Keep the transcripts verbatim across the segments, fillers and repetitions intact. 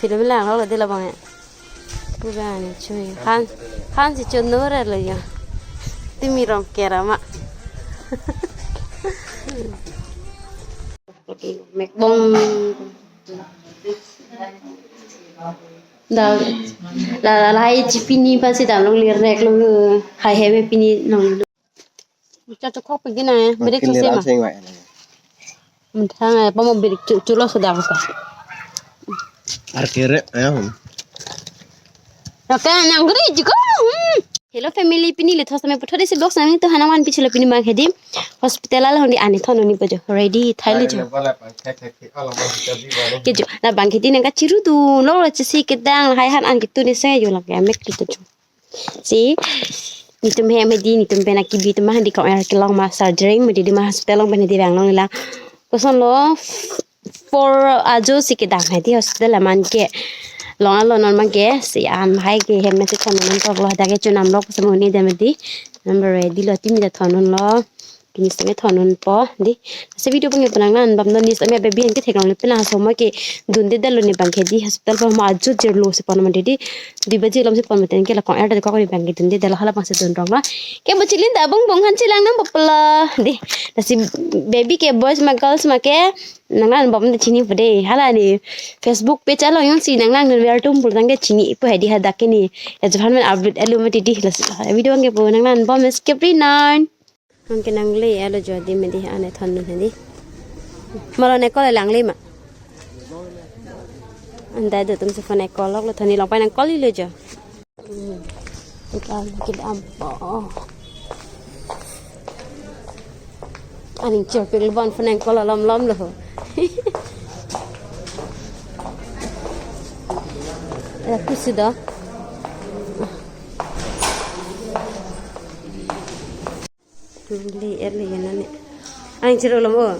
Ilo melang lo de labang ya. Pura ni chui. Han, han si chun no re lo ya. Timi rong kera ma. Mek bong. Da, la, la, lahai chipini pa si dam long lir nek lo. Hai heme pini long lo. Cha chokok pagi na, berik sose ma. Sing wa. Menthang eh, pamo berik chu, chulo sedang ka. Arkere, ya. Oke, nang geri juga. Hmm. Hello family, pini le thos tame puthot isi box nang to hana wan pichilo pini bang hedi. Hospital along di ani thon ni bojo. Ready, thai le jo. Kejo, na bang hedi nang ka chiru tu, lo lo chisi kedang, hai han an kitu ni se jo lagi amek tu jo. Si, nitum hem hedi, nitum pen akibi tum hedi kong er kelong ma surgery, medi di ma hospital long pen hedi bang long la. Koson lo, four ajo si kedang hedi hospital aman ke. Long alo non man ke, si an hai ke hem na si thon non tok lo, dak ke chunam lo, koson mo ni dem hedi. Number ready lo, timi da thon non lo. Pini sitame thon non po, di. Lasi video bang penang nan bam non ni sitame baby an ke theklong le pena so ma ke dunde dalo ni bang ke di hospital pa ma ajo jirlo si pon ma di di. Dui baji lom si pon ma ten ke la kong er da kok ni bang ke dunde dalo hala bang si dun rong la. Ke bo chilin ta bong bong han chilang nang bapla. Di. Lasi baby ke boys ma girls ma ke nang nan bom de chini pede. Hala ni Facebook page along yong si nang nang dun ver tum pul tang ke chini ipo hedi hadak ke ni. Ya jahan men update alo ma di di. Lasi video bang ke po nang nan bom skip ri nan. Anke nangle alo jo di medi ane thon nun hedi. Malo ne call lang le ma. Anda do tum se phone call lok lo thoni long pai nang call lo jo. Hmm. Kita kita ampo. Aning chirpik lo bon phone call lom lom lo. Ya kusi do. Le er le yana ne. Aning chiro lo mo.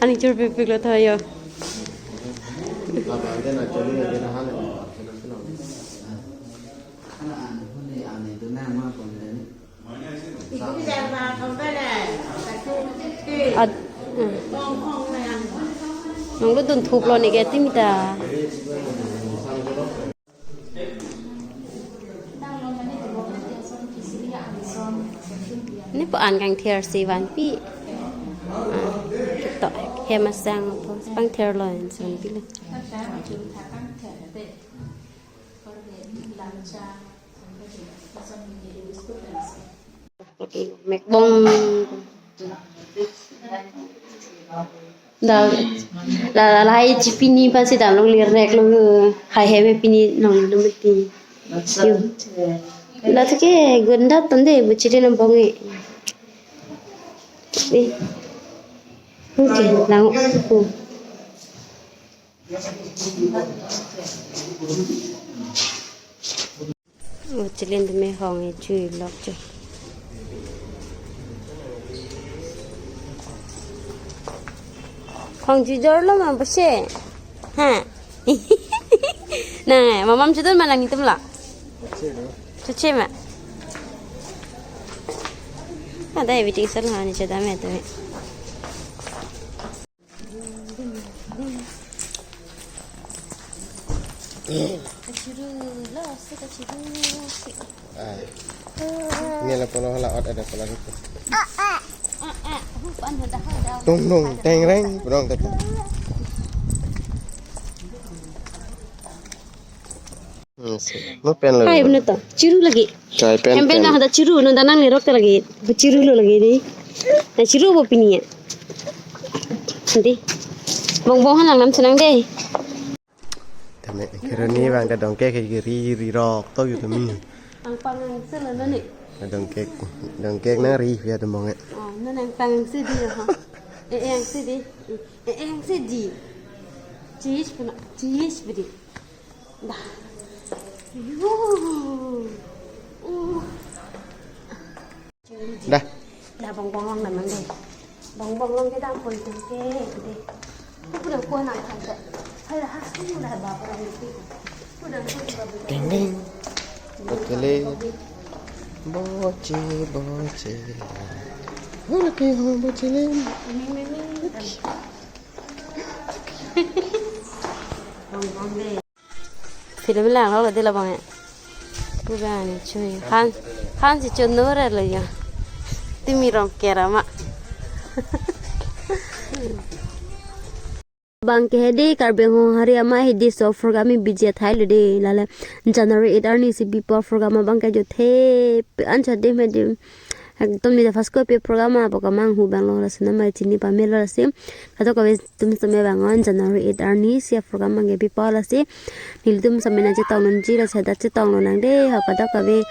Aning chiro pipik lo thayo. Ad, hmm. Nong lo dun thup lo ne ke timi ta. Ne po an kangther si vanpi. Ah, to, hem asang po, pangther lo en si vanpi lo. Mek bong. Da, la, la, lahai chipini pa si dam long lir nek lo, hai heme pini long lo mati. Yo. La to ke gunda tonde buchiri nang bong e. Eh. Oke, lang. Oh, chilin de me hong e chui lok chui. Hong chui jor lo ma bose. Ha. Nang, eh, mamam chudon ma nang itum la. Chuche ma. Ada waiting sel hani chada me tu. Kachiru lo, se kachiru, se. Ah. Ni la polo hala ot ada polo itu. Ah, ah, hu pan hu dah, hu dah. Tung tung, teng reng, pulong tadi. Hmm, si. Mo pen lo. Hai, bener to. Chiru lagi. Chai pen. Em pen pen. Dah ada chiru, nunda nang lerok ta lagi. Chiru lo lagi di. Na chiru bo pini ya. Nanti. Bong bong han lang nam senang deh. Tame, kira ni bang ta dongke ke ri ri rok to yu tame. Ang pangang selo no ni. Na dongke, dongke na ri ya tembong e. Oh, no nang pangang si di ha. Eh, eh, ang si di. Eh, eh, ang si di. Cheese puna, cheese bidi. Dah. Yuh. Uh. Dah. Dah bong bong long namang deh. Bong bong long ke dang poi tu ke deh. Ku dah ku nang kan deh. Hai dah, ku dah ba ko long tu. Ku dah ku ba. Ding ding. Bocele. Boce, boce. Hola ke ho bocele. Ming ming ming. Film lang lo de labang ya. Pu bang ni chui. Han, han si chun no ra lo ya. Timi rong kera ma. Bang ke hedi Karbi Anglong hari ama hedi so program mi B J Thai lo de lale January eight arni si bipo program abang ke jo the an cha de me de ekdom ni first ko pe program abo kamang hu bang lo lasi nama chini pamelo lasi kadokave tum seme bang on January eight arni si program abang ke bipo lasi nelitum seme na chetong nonji lasi dak chetong lo nang de ha kadokave.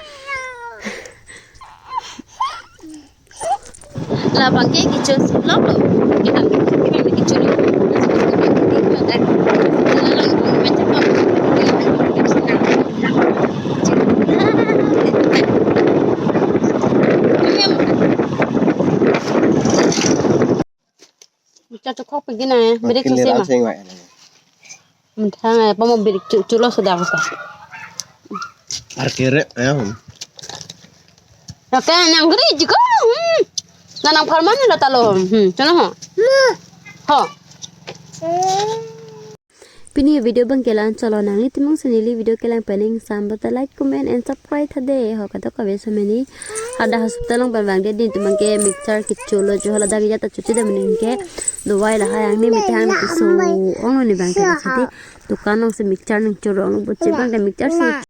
Labang ke kichun si lok lo. Kita kita kichun lo. Kita cukup begini ya. Beri Makin kusi mah. Diraseng, Wak. Menthang eh pamo beri cu- culo sedang sa. Arkere ya. Oke, nang geri juga. Hmm. Nang nang parman lo talo. Hmm, chana ho. Ho. Pini video bang kelang cholo nangli timung senili video kelang pening sambata like, comment and subscribe thade ho kadokave so meni. Ada hospital long bang bang de din tumang ke mixture kicholo jo hala dagi jata chuchi da mening ke dawai lahai ang ni mitang ni so ong ni bang ke siti dukan long si mixture ning choro ong buchi bang de mixture si